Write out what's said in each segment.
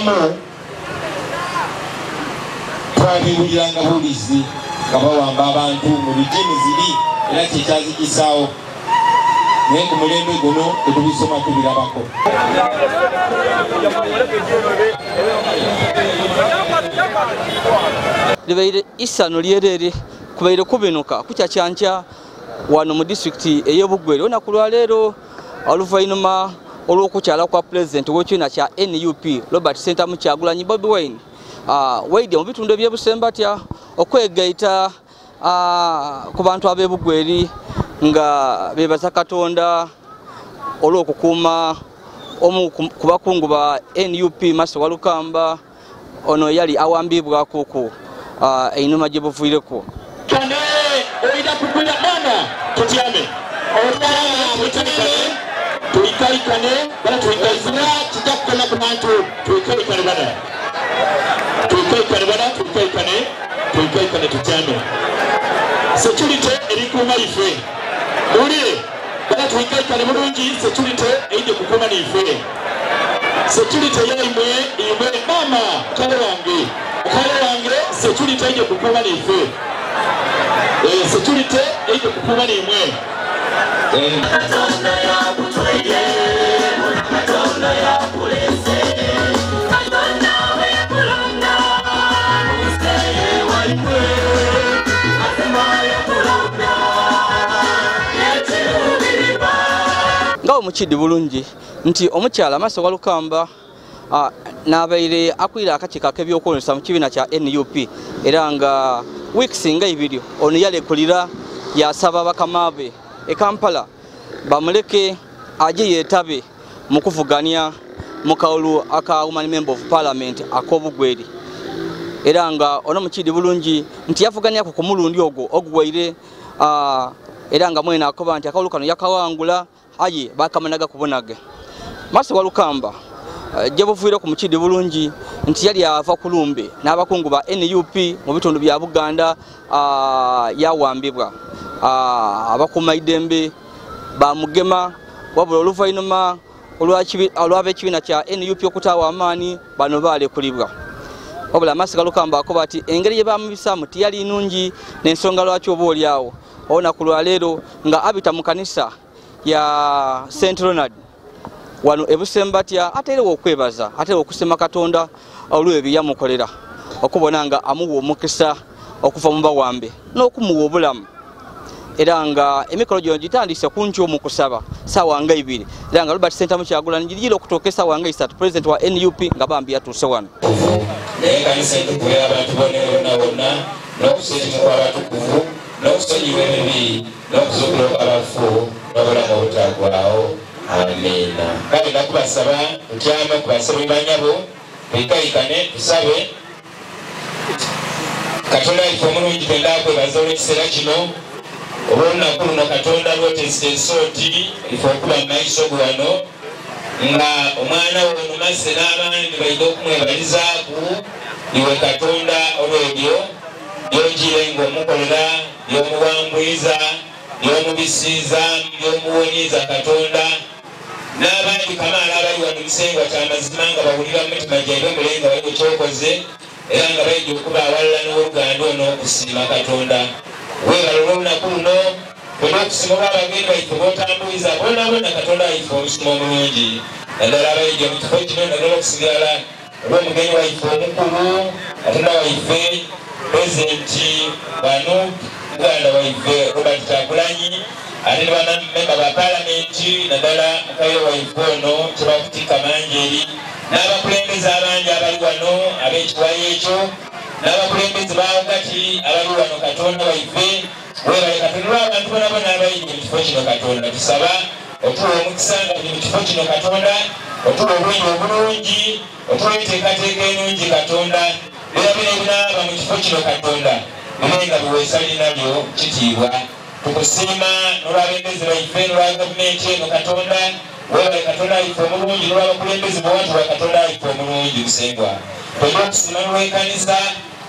Abamu twabiwuliranga bulizi nga bawamba abantu mu bijimu ziri era kyekyazikisaawo, naye ku mulembe guno tetubisoma tubirabako. Libaire isano lyerere kubaire kubinuka kukyakyankya wano mu disitulikiti ey'Obugweri olunaku lwaleero oluvannyuma olw'okukyala kwa pulezidenti w'ekibiina kya NUP Robert Ssentamu Kyagulanyi Bobi Wine waidye mu bitundu eby'Ebusembatya okwegaita ku bantu ab'Ebugweri nga beebaza Katonda olw'okukuuma omu ku bakungu ba NUP Mercy Walukamba ono yali awambibwako einuma gye buvuireko. Security erikuuma ife muwulire bana twikaikane bulungi. Security eyidde kukuuma niife. Security yaimwe imwe mama mukale wange, mukale wange, security eyidde kukuuma niife. Security eyidde kukuuma niimwe. Katonda yakutweye, Katonda yakulese, Katonda wekulonda, museye waimwe, mazima yakulonda, ekirubirima. Nga omukiddi bulungi nti omukyala Mercy Walukamba n'abaire akwira akakiiko ak'ebyokwolesa mu kibiina kya NUP era nga weeks nga ibiri ono yalekulira yasaba bakama be e Kampala bamuleke aje yeetabe mu kuvuganya mu kalulu aka Woman Member of Parliament ak'Obugweri era nga ono mukiddi bulungi nti yavuganyako ku mulundi ogwo oguwaire era nga mwene akoba nti akalulu kano yakawangula aye bakamanaga kubonaga. Mercy Walukamba gye buvuire ku mukiddi bulungi nti yali ava ku lumbe n'abakungu ba NUP mu bitundu bya Buganda yawambibwa abakuuma idembe bamugema wabula oluvannyuma olw'abekibiina kya NUP okutaawa amaanyi bano baalekulibwa. Wabula Mercy Walukamba akoba ati engeri gye bamubisaamu teyali nnungi n'ensonga lwaki oba oli awo olunaku lwaleero nga abita mu kanisa ya St Ronald wano Ebusembatya ateerewo okwebaza ateerewo okusima Katonda olw'ebyo yamukolera okubona nga amuwa omukisa okuva mu bawambe n'okumuwa obulamu era nga emikolo gino gitandise ku nkyo mu kusaba ssaawa nga ibiri era nga Robert Ssentamu Kyagulanyi girijira okutuuka essaawa nga isatu pulezidenti wa NUP nga bambi yatuuse wano. Naye kanisa entukuvu y'abantu bonna bonna bonna n'okusekimu kw'abatukuvu n'okusonyiwa ebibi n'okuzuukula kw'abafu n'obulamu obutaggwaawo. Amiina. Kale nakubasaba tutyame kubasaba banyabo twikayikane tusabe. Katonda ife omulungi twenda kwebaza olw'ekiseera kino olw'olunaku luno Katonda lw'oteesiteese oti ife okuba mu maiso wano nga omwana wono Mercy n'abandi baide okumwebalizaaku iwe Katonda olw'ebyo by'ogiire ng'omukolera by'omuwangwiza by'omubisiiza by'omuwoniiza Katonda n'abandi kamaala abali wano musengwa kyamazima nga bawulira mu mitima gyaibwe mulenga waliwo kyokoze era nga baija okuba awalala n'oluganda ono okusiima Katonda. Weebale olw'olunaku luno twena okusima olw'abagenyi baife b'otambuliza bonna bonna Katonda waife omusuma omulungi naddala abaija mu kifo kino naddala okusigala olw'omugenyi waife omukulu Katonda waife pulezidenti wa NUP muganda waife Robert Kyagulanyi ate ne bamemba ba paalamenti naddala mukaire waife ono Kyebakutikka Manjeri n'abakulembeze abangi abali wano ab'ekiwayi ekyo n'abakulembeze bawagati abali wano Katonda waife weebale Katonda olw'abantu bonna bonna abayingi mu kifo kino Katonda tusaba otuwa omukisa nga tuli mu kifo kino Katonda otuwa obulungi obulungi otuwa enteekateeka ennungi Katonda era bino ebinaaba mu kifo kino Katonda bibe nga biweesa linnya lyo kitiibwa. Tukusiima n'olw'abembezi baife n'olwa gavumenti eno Katonda weebale Katonda waife omulungi n'olw'abakulembeze bwewatuwa Katonda waife omulungi musengwa. Twenda okusiima n'olw'ekkanisa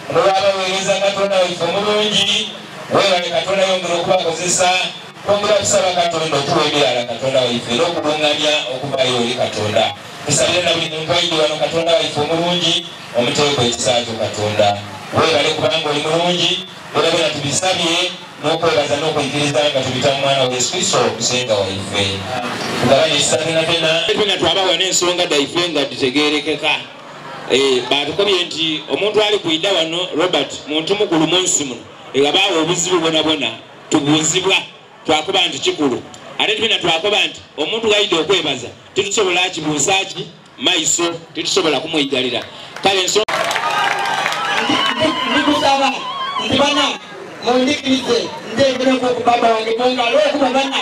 n'olw'abaweereza Katonda waife omulungi weebale Katonda yongera okubakozesa twongera kusaba Katonda otuwa ebirala Katonda waife n'okulungamya okuvayo eri Katonda. Tusabire na buli muntu ayidde wano Katonda waife omulungi omuteeko ekisa kyo Katonda. Weebale kubanga oli mulungi, era byonna tubisabye n'okwebaza n'okwikiriza nga tubita mu mwana wa Yesu Kristo omusenga waife. Tugabane ekisa ffenna ffenna. Ffenna twabawa n'ensonga daife nga tutegeerekeka. Batukobye nti omuntu ali kuyida wano Robert muntu mukulu mu nsi muno, ebabaawo obuzibu bwona bwona tubuuzibwa twakuba nti kikulu. Ate ffenna twakoba nti omuntu gayidde okwebaza tetusobola kibuusa ki maiso, tetusobola kumweyigalira. Kale ensonga ndikusaba nti bana mundikirize ntegereko ku baba wange mungalo okuba bana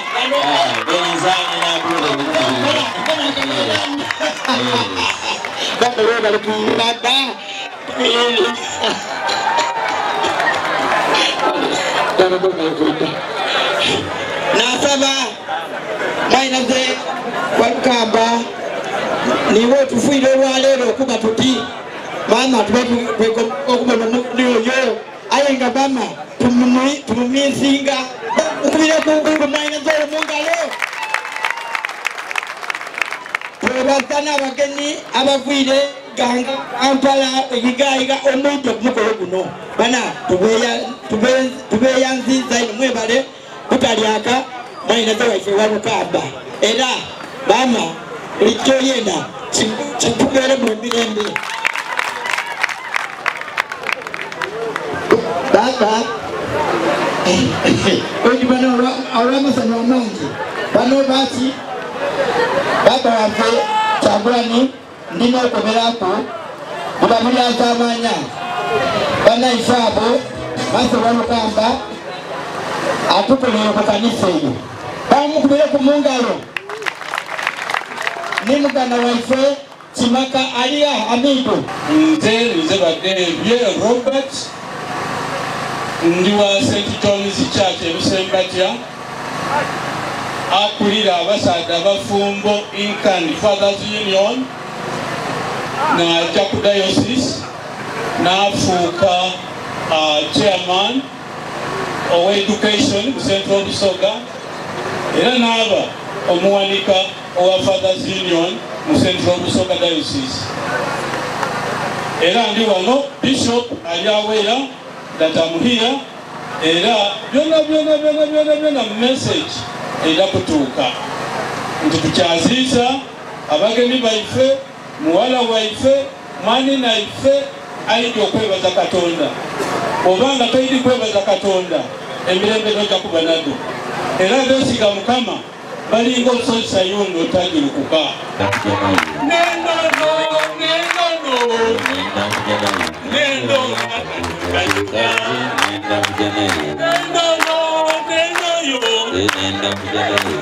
nasaba mwayinaze Walukamba niwe otufiire olwaleero okuba tuti mama tuba okubona oyo aye nga mama tumumisinga ukubire ku mwayinaze olwo mungalo. Twebaza n'abagenyi abagwire Ganga Kampala egigayiga omuyito ku mukolo guno bana tubeyanziza ino mwebale kutalyaka mwayinaze waife Walukamba. Era mama buli kyoyenda kitubeere mu mirembe. Baba oyo bano olw'amasanyu amangi bano baki baba waffe Kyagulanyi ndina okubeerako muba mulyazaamanya bannaife abo Maso Walukamba atukolere ku kanisa eyo bamukubire ku mungalo ni muganda waife Kimaka Aliya Amigo. Nze Badebye Robert ndi wa St. John's Church e Busembatya, akulira abasaadha abafumbo Incan Fathers Union n'ajja ku diocese n'afuuka chairman owa education mu Central Busoga, era n'aba omuwanika owa Fathers Union mu Central Busoga Diocese. Era ndi wano Bishop ali awera that I'm here, era byonna byonna byonna byonna byonna message era kutuuka nti tukyaziiza abagenyi baife, muwala waife, mwani naife ayidde okwebaza Katonda. Obanga toyidi kwebaza Katonda emirembe tojja kuba naddo. Era beesiga Mukama balinga olusozi Sayuni otagirukuka. Nendono nendono nendono nendono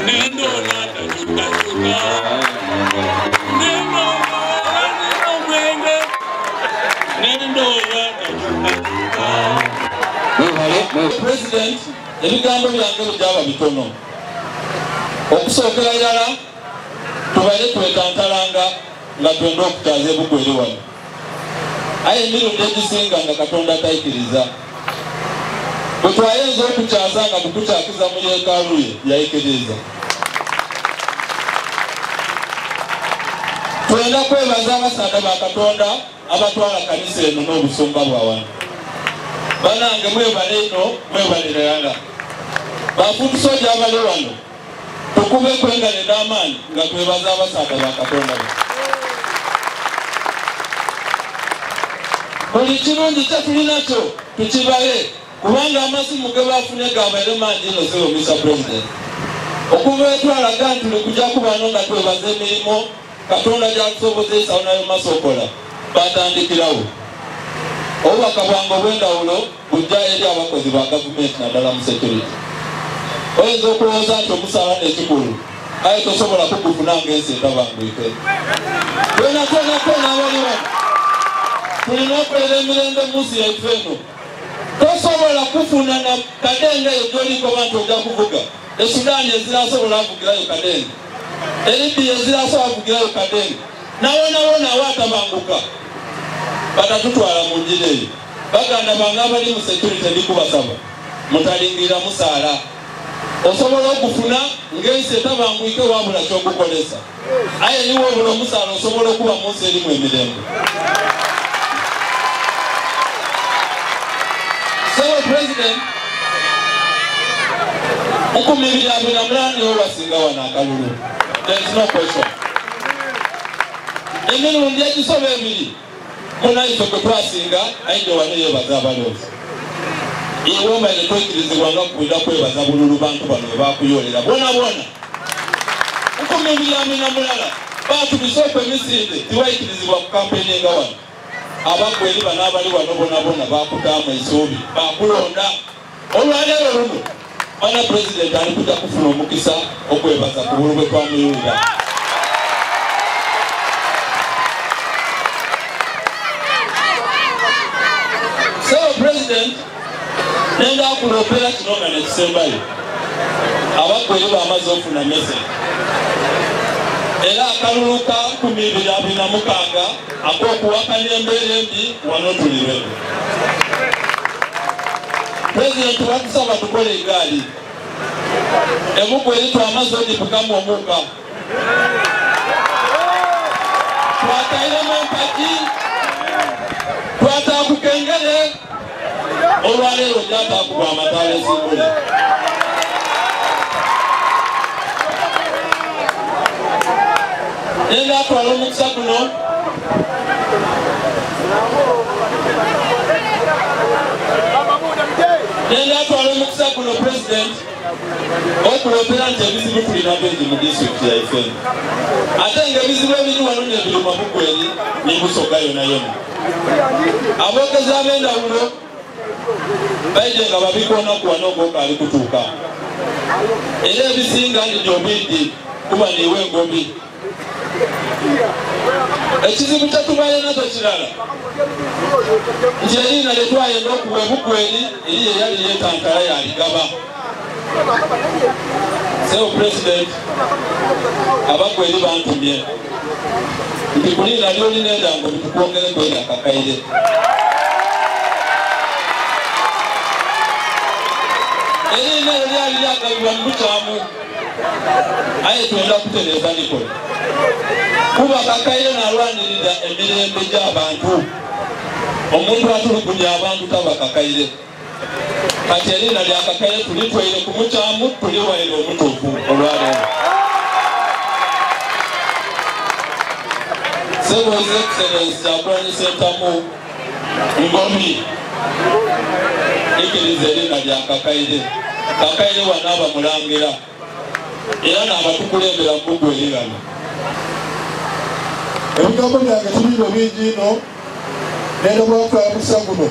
nendoyo nendono President, ebigambo byange byaba bitono. Okusookera ddala tubaire twetantalanga nga twenda okukyaza ebugwere wano. Aye emirundi egisinga nga Katonda tayikiriza. Bwe twayinza okukyaza nga tukukyakiza mu yeekaalu ye yayikiriza. Twenda kwebaza abasaadha ba Katonda abatwala kanisa eno n'obusumba bwa wano. Banange mwebale ino mwebalire ddala. Bafutusoja abali wano tukube kwengane n'amaanyi nga twebaza abasaadha ba Katonda. Buli kirungi kye tulinakyo tukibale kubanga amasimu ge bafunye gabaire mangi ino sebo Mr. President. Okuva etwalaga nti tuli kujja kubano nga twebaza emirimu Katonda gy'atusobozesa nayo masokola batandikirawo. Obubaka bwange obw'endawulo bujja eri abakozi ba gavumenti naddala mu security. Oyinza okulowooza nti omusaala n'ekikulu aye tosobola kugufuna ng'ensi etabangwike. Twena twena twena abali wano tulina okolera emirembe mu nsi yaife eno. Tosobola kufuna na kadenge eyo gy'oliko nti ojja kuvuga. E Sudaani ezirasobola avugirayo kadenge, e Libya ezirasobola avugirayo kadenge, nawonawona awo atabanguka batatutwala mu njira eyo. Baganda bange abali mu security ndikubasaba mutalingirira musaala. Osobola okufuna ng'ensi etabangwike wabula ky'okukolesa. Aye niwe obula omusaala osobola okuba mu nsi erimu emirembe. So President, 2021 niwe wasinga wano akalulu. There is no question. Emirundi egisoba ebiri munaife gwe twasinga ayinja wano yeebaza abalonzi. Iwe omaire kwekirizibwa nga kwenda kwebaza bululu bantu bano bwe bakuyolera bona bona. 2021 batubisa emisinde tiwayikirizibwa ku kampeyini nga wano. Abakweri bano abali wano bona bona bakutaamu eisuubi bakulonda. Olwaleero luno bana President ali kujja kufuna omukisa okwebaza ku bululu bwe twamuyulira. So President, nenda kulopera kino nga nekisembayo. Abakweri bamaze okufuna message. Era akalulu ka 2026 ak'okuwakanya embeera embi wano tulirweko. President wakusaba tukole egaali. Ebukweri twamaze ogipukamu omuka. Twatairemu empagi, twataakukengere, olwaleero gyataakubwa amataala esimbule. Nenda atwala omukisa guno President okulopera nti ebizibu tulina bingi mu disitulikiti yaife. Ate ng'ebizibu ebiri wano n'ebiruma Bugweri ne Busoga yonna yonna. Aboogezi ab'endawulo baije nga babikoona ku wano ng'okaali kutuuka. Era ebisinga ndi gy'obiddi kuba niiwe engobi. Ekizibu kyetubaire nakyo kirala nti eriina lye twayenda okuwa Ebugweri eri eyali yeetankala yaligaba. So President, Abagweri bantumye nti kuliina lyolina endango bitukwongereko eri akakaire. Eriina eryo lyali lyagabibwa mu bukyamu aye twenda kutereeza likole. Kuba Kakaire n'alwanirira emirembe gy'abantu. Omuntu atulugunya abantu taba Kakaire. Kati eriina lya Kakaire tulitwaire ku mukyamu tuliwaire omutuufu olwaleero. Sebo His Excellency Kyagulanyi Ssentamu Ngomi ikiriza eriina lya Kakaire. Kakaire wanaaba mulangira era n'abatukulembera mu Bugweri bano. Ebigambo byange tubirwe bingi ino nenda bwakutwala mukisa guno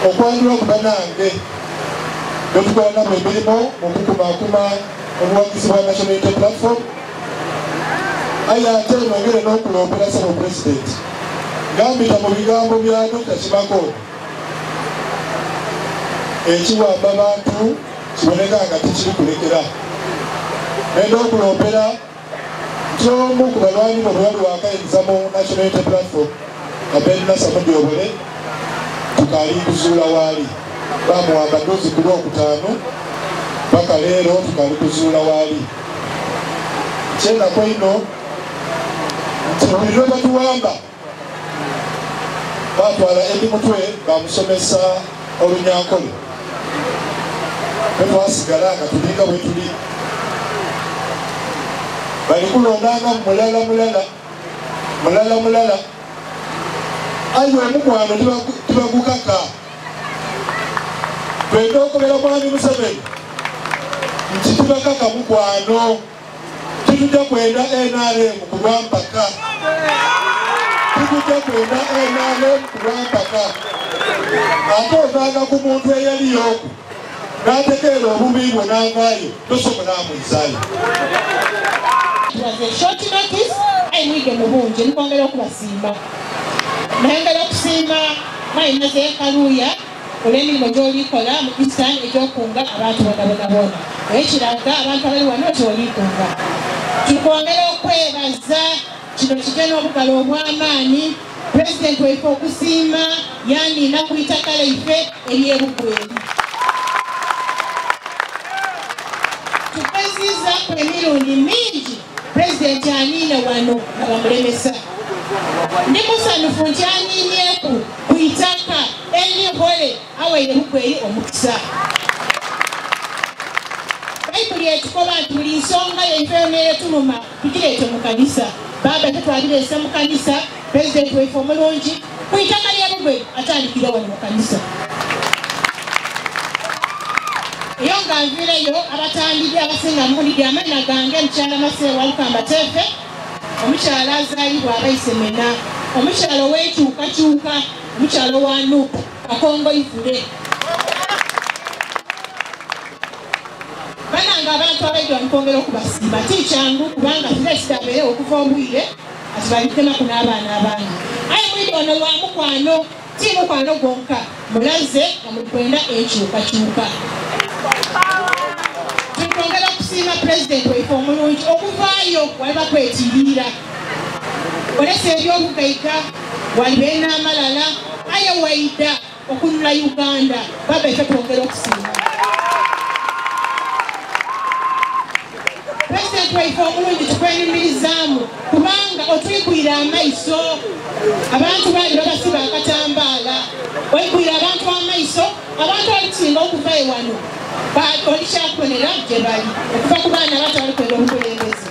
okwanjula ku bannange betukola nabo emirimu mu kukumaakuma obuwagizi bwa National Unity Platform. Aye ate nongere n'okulombera ssebo President gambita mu bigambo bya Dr. Kimako ekiwamba bantu kiboneka nga tekiri kulekera. Nenda okulombera omu ku balwanyi bo bwe wakayiza mu National Unity Platform Abed Nasser Mudiobole tukaali kuzuula waali bamuwamba dozi ku Lwokutaano paka leero tukaali kuzuula waali. Kyenaku ino nti buli lwe batuwamba batwala Eddie Mutwe bamusomesa Olunyankole tetwasigala nga tulinga bwe tuli. Bali kulondanga mulala mulala mulala mulala aye omukwano tibagukaka. Twenda okobera Mwami Museveni nti tibakaka mukwano, titujja kwenda NRM kulwa mpaka, titujja kwenda NRM kulwa mpaka. Ate ovanga ku muntu eyaliyo n'ategeera obubi bwe n'avaayo tosobola amwizaayo. It was a short notice, aye mwige mu bungi nkwongera okubasiima. Nayongera okusiima mwayinaze Kaluuya olw'emirimu gy'olikola mu Eastern egy'okunga abantu bonabonaboona. Ekiraga abantu abali wano ky'olikunga. Tukwongera okwebaza kino kijja n'obugalo obw'amaanyi Pulezidenti waife okusiima yandiina ku itaka lyaife ery'Ebugweri. Nakobaku emirundi mingi pulezidenti aniine wano nga bamulemesa. Ndi musanyufu nti aniinyeku ku itaka erihole awaire Bugweri omukisa. Bayibuli etukoba nti buli nsonga yaife yonna eyetunuma tugireete mu kanisa. Baaba tetwabireese mu kanisa, pulezidenti waife omulungi ku itaka ly'e Bugweri atandikire wano mu kanisa. Eyo nga nviireyo abatambidde abasinga muwulidde amannya gange mukyala Mase Walukamba Teefe, omukyala azaalibwa Abaisemena, omukyala ow'enkyukakyuka, omukyala owa NUP, Kakongo Ifule. Banange abantu abaidde wano okubasiima ti kyangu kubanga kireesita abeerewo okuva obwire ati balitenaku n'abaana abangi. Aye mwidde wano lwa mukwano, ti mukwano gwonka, mulaze nga mulikwenda enkyukakyuka. Tukwongera okusiima pulezidenti waife omulungi okuvaayo wali bakwetiriira. Olese ebyobugaiga, walibe n'amalala, aye waida okunula Uganda. Baba ife twongera okusiima. Pulezidenti waife omulungi tukwenyumirizaamu kubanga otwigwira amaiso. Abantu baali babasiba akatambaala, oigwira abantu amaiso, abantu abatusinga okuvayo wano olikyakuonera gye bali okuva ku baana abato balikwenda obukulembeze.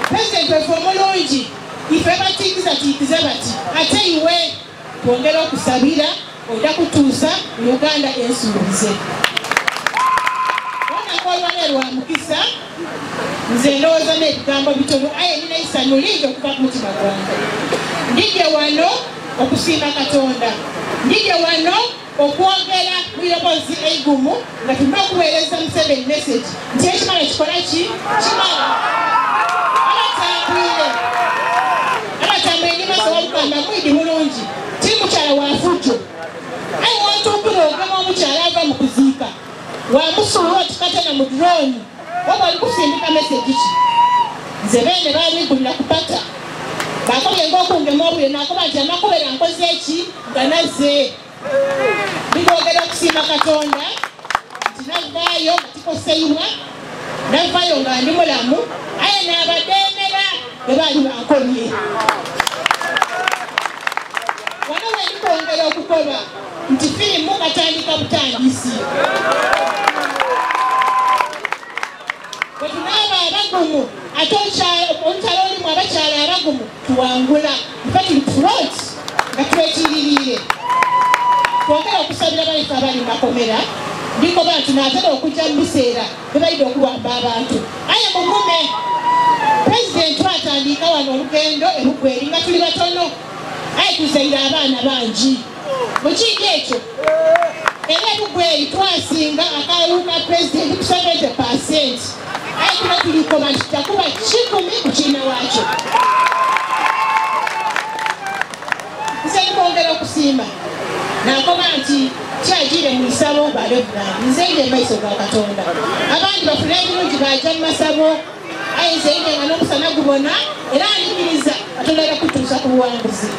Pulezidenti waife omulungi ife batiikiza tiikize bati ate iwe twongere okusabira ojja kutuusa mu Uganda ensuubize. Olunaku olwaleero lwa mukisa, nze ndowooza n'ebigambo bitono aye nina essanyu lingi okuva ku mutima gwange. Ndijje wano okusiima Katonda, ndijje wano okwogera mu iroboozi eigumu nga tulina okuweereza Museveni message nti ekimala kikola ki? Kimala. Abatambwire ndi Mase Walukamba mwidi mulungi, ti mukyala wa fujjo. Aye wontuukira ogema omukyala ava mu kuziika, wamusuula otikatena mu drone, oba oli kusindika message ki? Nze beene baalwigulira kupata. Bakobye ng'okungema obwire nakoba nti amakubera nkoze ki nga nazze. Ndikwogera okusiima Katonda nti navaayo nga tikoseyibwa, navaayo nga ndi mulamu, aye n'abadeemera bwe baali bankomye. Wano we ndikwongera okukoba nti firimu katandika butandisi. Bwe tunaaba abagumu ate olutalo olumu abakyala abagumu tuwangula, nfe tuli ku front nga twetiririire. Twongera okusabira baife abali mu makomera, ndikoba nti naatera okujja mu biseera bwe balidde okuwamba abantu. Aye mugume, pulezidenti twatandika wano olugendo e Bugweri nga tuli batono, aye tuzaire abaana bangi. Mu kintu ekyo era e Bugweri twasinga akalulu ka pulezidenti ku 70%. Aye tuba tulikoba nti tutakuba 10 ku kiina waakyo. Nze ndikwongera okusiima. Nakoba nti kyagiire mu isabo ba Reverend, nze nje maiso ga Katonda. Abandi bafuna ebirungi bajja mu masabo, aye nze nje nga n'omusana gubona era ndikiriza Katonda ajja kutuusa ku buwanguzi.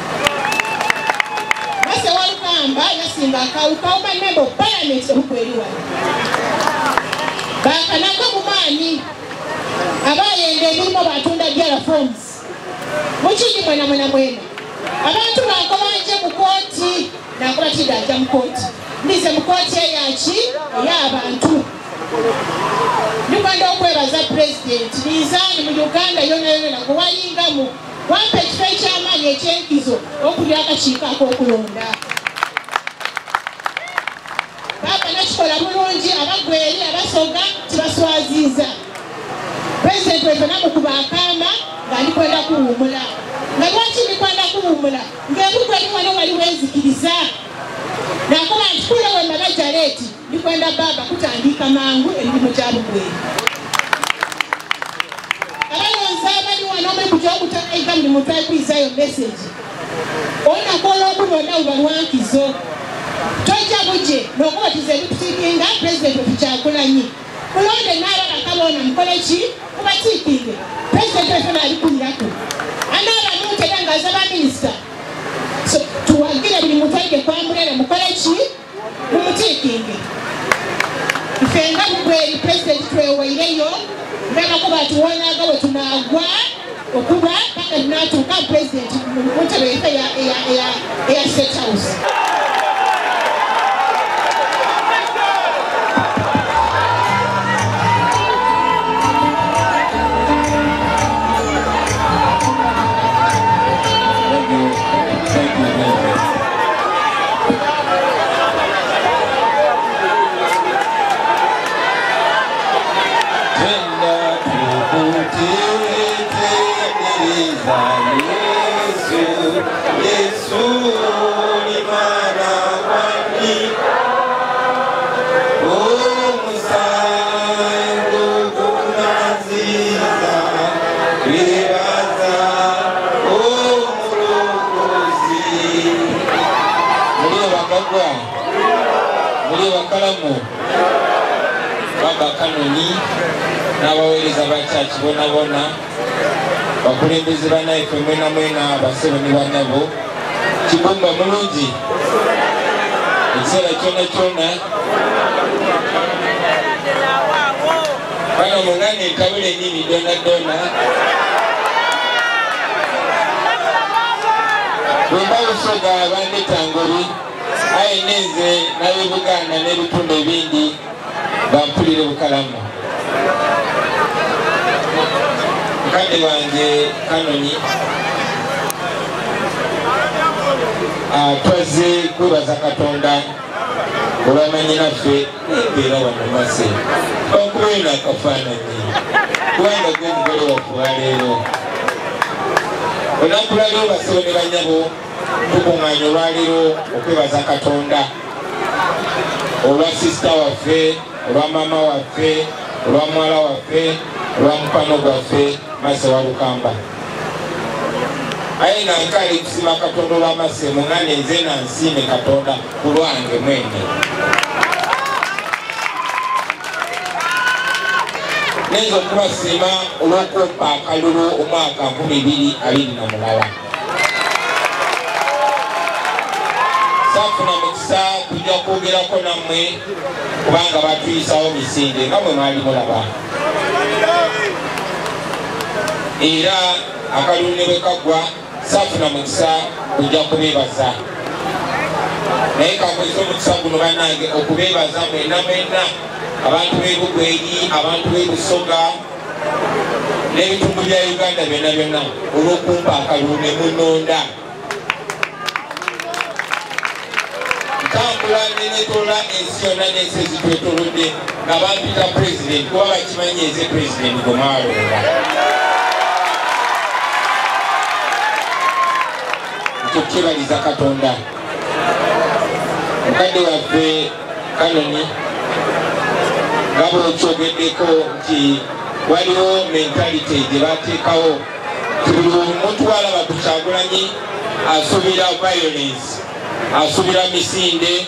Mase Walukamba yasinga akalulu ka Woman Member of Parliament e Bugweri wano. Baakanaga mu maanyi, abayenda emirimu batunda gyala forms. Mukindi mwena mwena mwena. Abantu bankoba nje mu kooti, nakoba kidda ajja mu kooti. Ndize mu kooti eyaki ey'abantu. Ndikwenda okwebaza pulezidenti Minzaani mu Uganda yonna yonna gwe wayingamu wampa ekifo eky'amaanyi eky'enkizo okulya akakiiko ak'okulonda. Baaba nakikola bulungi, Abagweri Abasoga tibaswaziiza. Pulezidenti waife namukuba akaama nga ndikwenda kuwummula. Nga lwaki ndikwenda kuwummula? Ng'ebugweri wano waliwo enzikiriza. Nakoba nti kule we mabajja leeti ndikwenda baaba kutandika mangu emirimu gya Bugweri. Abalonzi abali wano omulimu gy'okutandika buli muntu akwizayo message. Olunaku olw'okulonda luba lwa nkizo. Tojja bujje n'okubatiza ebikutiikinga pulezidenti waffe Kyagulanyi. Mulonde n'ababaka boona mukole ki? Mubatiikinge. Pulezidenti waffe n'alikulirako. Anaaba muntebe ng'aza baminisita. So tuwagire buli muntu ayige kwambulere mukole ki? Mumutiikinge. Ffe nga Bugweri pulezidenti twewaireyo Nagakuba tuwonaga bwe tunaagwa okuba paka tunatuuka pulezidenti mu ntebe yaife eya State House. Bakalamu baba Kanoni n'abaweereza ba church bona bona bakulembeze bannaffe mwena mwena abasebo ne bannabo Kibumba mulungi ekiseera kyonna kyonna bano mungane entabula ennimi donna donna bwemba Busoga bandeeta Ngobi aye nenze n'ab'e Buganda n'ebitundu ebindi bampulire bukalamu. Mukadde wange Kanoni twazze kwebaza Katonda olw'amaanyi naffe n'embeera wano Mase bakubeera akafaananyi kubanga gwe omugole waffe olwaleero. Olunaku lwaleero basebo ne bannyabo tukuŋŋaanye olwaleero okwebaza Katonda olwa sisita waffe, olwa maama waffe, olwa muwala waffe, olwa mukwano gwaffe Mase Walukamba. Aye nga nkaali kusiima Katonda olwa Mase muŋŋaane nze nansiime Katonda ku lwange mwene. Ngenza okubasiima olw'okumpa akalulu omwaka 2021. Saafuna mukisa kujja kwogerako nammwe kubanga batuyisaawo misinde nga mwe mwali mulaba. Era akalulu ne bwe kaggwa saafuna mukisa kujja kubeebaza. Naye kankozesa omukisa guno bannange okubeebaza mwenna mwenna abantu b'e Bugweri, abantu b'e Busoga n'ebitundu bya Uganda byonna byonna olw'okumpa akalulu ne munnonda. Ntambula ne neetoloola ensi yonna n'ensi ezitwetoolodde nga bampita pulezidenti kuba bakimanyi nze pulezidenti gwe mwalonda. Ekyo kyebaliza Katonda. Mukadde waffe Kanoni nga bw'okyogeddeko nti waliwo mentality gye bateekawo nti buli omuntu w'alaba ku Kyagulanyi asuubira violence, asuubira misinde,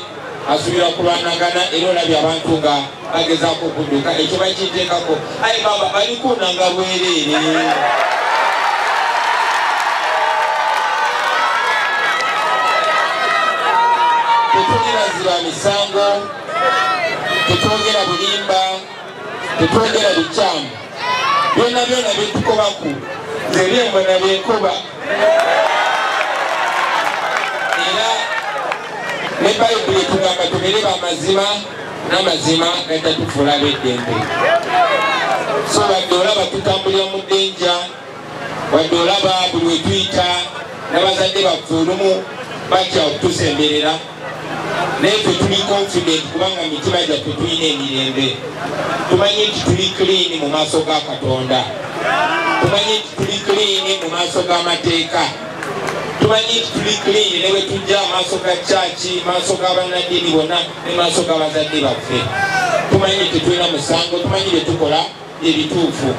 asuubira kulwanagana era olabye abantu nga bagezaako okudduka ekyo bakiteekako. Aye baba balikunanga bwereere. Tetuli bazira misango, tetwogera bulimba, tetwogera bikyamu. Byonna byonna byetukobaku nze byembona byenkoba. Era ne Bayibuli etugamba tubeere b'amazima n'amazima gatatufuula ab'eddembe. So wadde olaba tutambulira mu ddenja, wadde olaba buli we tuyita n'abazadde baffe olumu batya okutusemberera, naye ffe tuli confident kubanga mu mitima gyaffe tulina emirembe. Tumanyi nti tuli clean mu maaso ga Katonda, tumanyi nti tuli clean mu maaso g'amateeka, tumanyi nti tuli clean ne bwe tujja maaso ga church, maaso g'abannaddiini bonna ne maaso g'abazadde baffe. Tumanyi tetulina musango, tumanyi bye tukola ebituufu.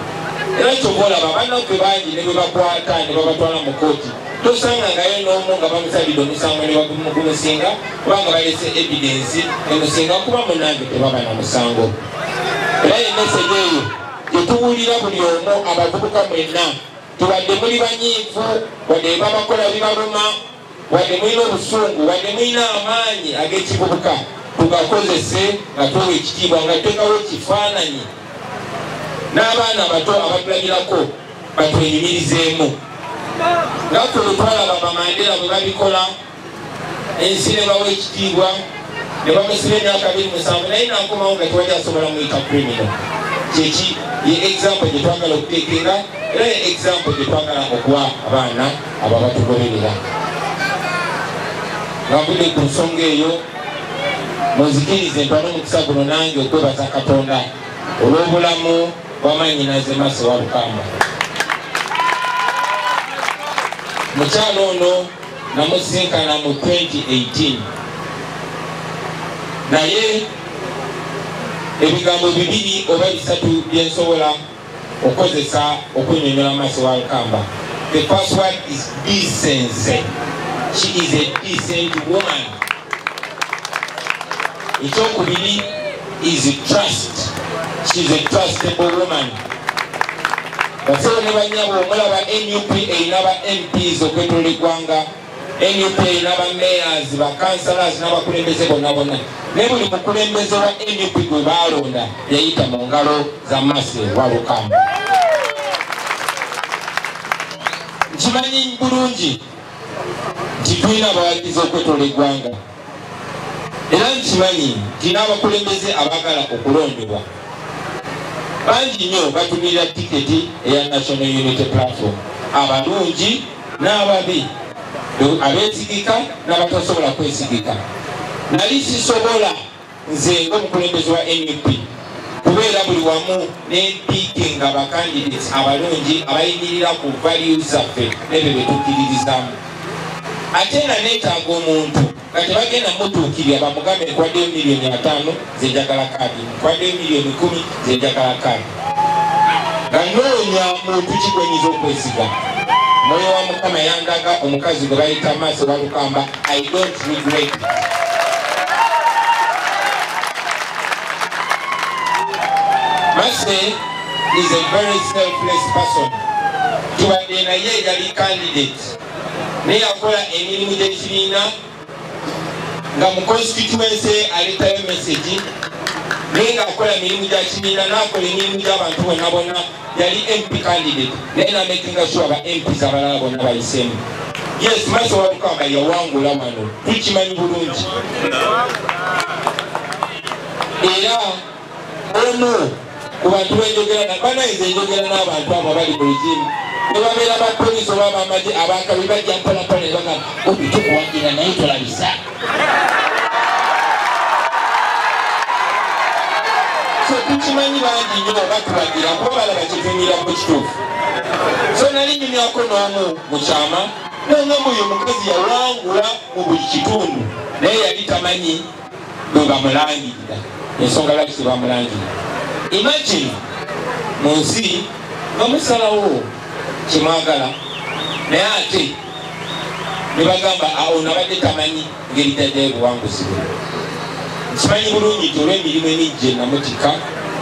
Era kyova olaba bannaffe bangi ne bwe bakwata ne babatwala mu kkooti tosangangayo n'omu nga bamusalidde omusango ne bagumusinga kubanga balese evidence emusinga kuba munnange tebaba na musango. Era ye message eyo gye tuwulira buli omu abavubuka mwenna tubadde muli banyiivu, wadde babakola bibaluma, wadde mulina obusungu, wadde mulina amaanyi ag'ekivubuka, tugakozese nga tuwa ekitiibwa nga tuteekawo ekifaananyi N'abaana abato abatulagirako batwenyumirizeemu. Nga ffe bwe twalaba Bamandela bwe babikola, ensi ne bawa ekitiibwa, ne bamusiba emyaka 27, naye n'akomawo nga tewali asobola muyita criminal. Kyeki ye example gye twagala okuteekenga, era ye example gye twagala okuwa abaana abo abatugoberera. Nga nvudde ku nsonga eyo, munzikirize ntwale omukisa guno nange okwebaza Katonda olw'obulamu bwa mwannyinaze Mercy Walukamba. Mukyala ono namusisinkana mu 2018, naye ebigambo 2 oba 3 bye nsobola okukozesa okunnyonnyola Mercy Walukamba. The first one is decency. She is a decent woman. Ekyokubiri is trust. She is a trustable woman. Basebo ne bannyabo, mulaba NUP erina ba MPs okwetooloola eggwanga, NUP erina ba mayors, ba councillors n'abakulembeze bonna bonna. Naye buli mukulembeze wa NUP gwe baalonda yayita mu ngalo za Mercy Walukamba. Nkimanyi bulungi nti tulina abawagizi okwetoola eggwanga, era nkimanyi nti n'abakulembeze abaagala okulondebwa bangi nnyo batumirira tiketi eya National Unity Platform, abalungi n'ababi, abeesigika n'abatasobola kwesigika. Nali sisobola nze ng'omukulembeze wa NUP kubeera buli wamu nempiikinga ba candidates abalungi abayimirira ku values zaffe n'ebyo bye tukkiririzaamu. Ate nga neetaaga omuntu nga tebagenda mutuukirira bamugambe nkwaddeyo miliyoni 5 ze njagala kaadi, nkwaddeyo miliyoni 10 ze njagala kaadi. Nga nnoonya muntu ki gwe nnyinza okwesiga. Mwoyo wa Mukama yandaga omukazi gwe bayita Mercy Walukamba. I don't regret it. Mercy is a very selfless person. Tubadde naye yali candidate, naye yakola emirimu gy'ekibiina nga mu constituency aleetayo message, naye ng'akola emirimu gya kibiina n'akola emirimu gy'abantu bonna bonna. Yali MP candidate, naye n'amakinga sure aba MPs abalala bonna bayiseemu. Yes, Mercy Walukamba yawangula wano, tukimanyi bulungi. Era omu ku bantu benjogera banayinza enjogera n'abantu abo abali mu regime, ne babeera ba poliisi oba ab'amagye abakabi bajja mpola mpola ne bagamba obi tukuwagira naye tolabisa. So tukimanyi bangi nnyo batuwagira kuba balaba kye tuyimirako kituufu. So nali nyumyako n'omu mu kyama, n'ongamba oyo omukazi yawangula mu buli kitundu, naye yali tamanyi bwe bamulangirira, ensonga lwaki tebamulangirira. Imagine mu nsi nga musalawo kyemwagala, naye ate ne bagamba ono abadde tamanyi ngeri gy'ajjayo buwanguzi bwe. Nkimanyi bulungi nti olw'emirimu emingi gye namutikka,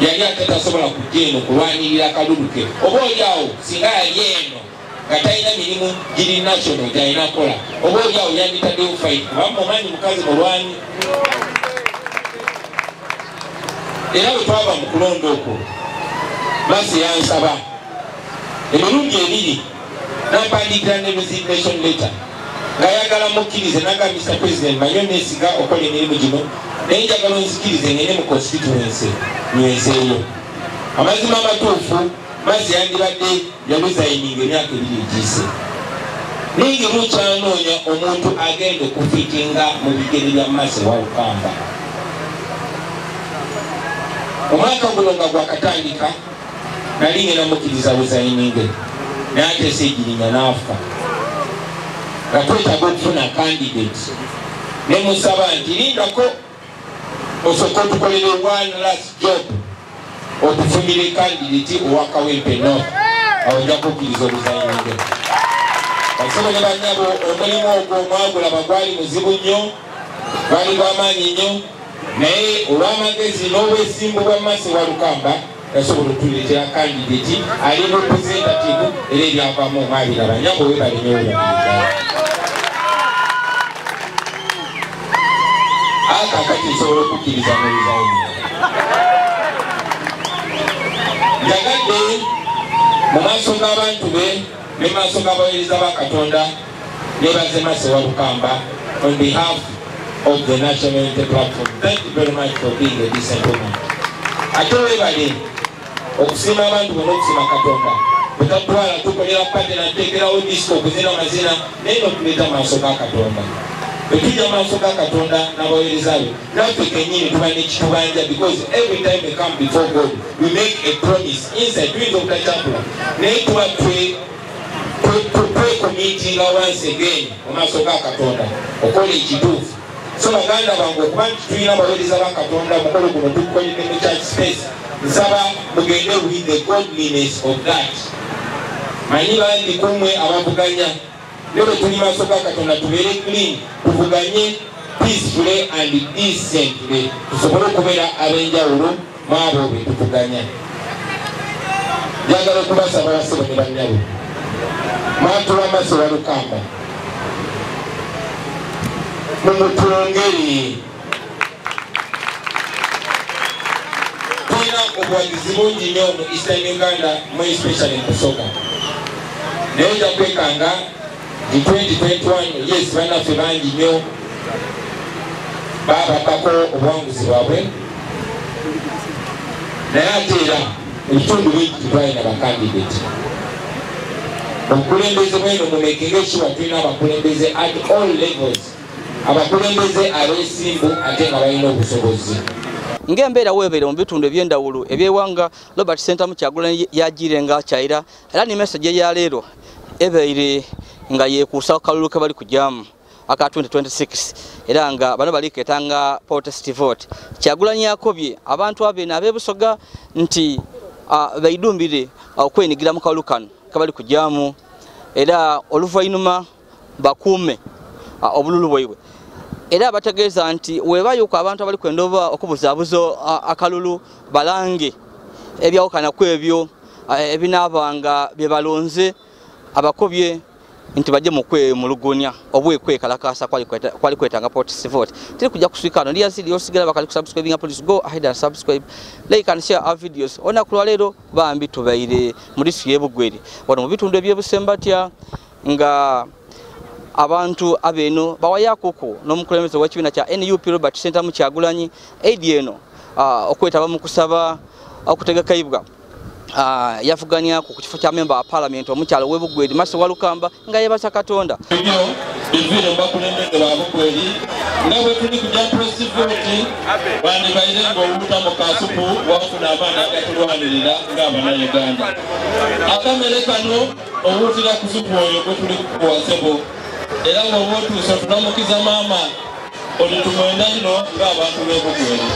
yali ate tasobola kujja eno kulwanirira akalulu ke. Oba oli awo singa yali eno nga talina mirimu giri national gy'alina kukola, oba oli awo yanditaddeyo fight, kuba mumanyi mukazi mulwanyi. Era bwe twava mu kulonda okwo, Mercy yansaba emirundi 2 n'ampandiikira ne resignation letter ng'ayagala mukkirize, n'agamba Mr. President, manyi onneesiga okola emirimu gino, naye njagala onzikirize ngende mu constituency nywezeeyo. Amazima amatuufu, Mercy yandibadde yaresigninga emyaka 2 egiyise. Naye nga lukyanoonya omuntu agenda okufiitinga mu bigere bya Mercy Walukamba. Omwaka guno nga gwakatandika, nali ngenda mukkiriza resigninge, naye ate Ssegirinya n'afa. Nga twetaaga okufuna candidate, ne musaba nti lindako osooke otukolere one last job, otufunire candidate owa Kawempe North, awo nja kukkiriza oresigninge. Basebo ne bannyabo, omulimu ogwo omwagulaba gwali muzibu nnyo, gwali gw'amaanyi nnyo, naye olw'amagezi n'obwesimbu bwa Mercy Walukamba yasobola otuleetera candidate ali representative, era ebyavaamu mwabiraba. Nnyabo weebale nnyo weebale. Aka kati nsobola okukkiriza mu resign. Njagadde mu maaso g'abantu be ne maaso g'abaweereza ba Katonda nebaze Mercy Walukamba on behalf of the National Unity Platform. Thank you very much for being a decent woman. Ate webale okusiima abantu bonna okusiima Katonda. Bwetatwala tukolera pate nateekerawo disco okuzina amazina naye n'otuleeta maaso ga Katonda. Bwe tujja maaso ga Katonda n'abaweereza be naffe kennyini tuba n'ekitubanja, because every time we come before God we make a promise inside. Tuyinza obutakyakula naye tuba twecommittinga once again mu maaso ga Katonda okola ekituufu. So baganda bange, okuba nti tulina abaweereza ba Katonda, omukolo guno tugukoledde mu church space, nsaba mugende with the godliness of that. Manyi bangi kumwe abavuganya, naye bwe tuli maaso ga Katonda tubeere clean, tuvuganye peacefully and decently, tusobole okubeera ab'enjawulo mu abo be tuvuganya. Njagala okubasaba bassebo ne bannyabo, mwatula Mercy Walukamba mumutwongere. Tulina obuwagizi bungi nnyo mu Eastern Uganda, mu especially mu Busoga, naye ojja kwekanga nti 2021 yes bannaffe bangi nnyo baabapako obuwanguzi bwabwe, naye ate era ebitundu bingi tetwalina bakandidate. Obukulembeze bweno mumekinga ekiwa tulina abakulembeze at all levels, abakulembeze abeesimbu ate nga balina obusobozi. Ng'embeera weebeere mu bitundu eby'endawulo eby'ewanga, Robert Ssentamu Kyagulanyi yagiire nga akyayira, era ne message eya leero ebeire nga yeekuusa kalulu ke bali kujjamu aka 2026, era nga bano balikeetanga protest vote. Kyagulanyi yakobye abantu abeeno ab'e Busoga nti baidumbire okwenigira mu kalulu kano ke bali kujjamu, era oluvannyuma bakuume obululu bwaibwe. Era abategeeza nti weebayuka abantu abali kwenda oba okubuzaabuza akalulu balange ebyawukana ku ebyo ebinaabanga bye balonze, abakobye nti bajje mu kwemulugunya obwekwekalakaasa kwali kwetanga protest vote. Tiri kujja kuswika no ndiyazidi osigala bakali kusubscribinga, please go ahead and subscribe, like and share our videos. Olunaku lwa leero bambi tubaire mu disitulikiti y'e Bugweri wano mu bitundu eby'e Busembatya nga abantu abeeno bawayakuku n'omukulembeze w'ekibiina kya NUP Robert Ssentamu Kyagulanyi aidi eno okwetaba mu kusaba okutegekaibwa yavuganya ku kifo kya member wa parliament omukyalo w'e Bugweri Mercy Walukamba nga yeebasa Katonda. Ebyo biviire mu bakulembeze ba Bugweri nga bwe tuli kujja protest vote, bandibaire ng'owuuta mu kasupu wafuna abaana agatulwanirira ng'abannayuganda. Akamere kano owuutira ku supu oyo gwe tuli kukuwa ssebo, era bw'oba otuuse otulamukiza maama oli tumwenda nnyo ng'abantu b'e Bugweri.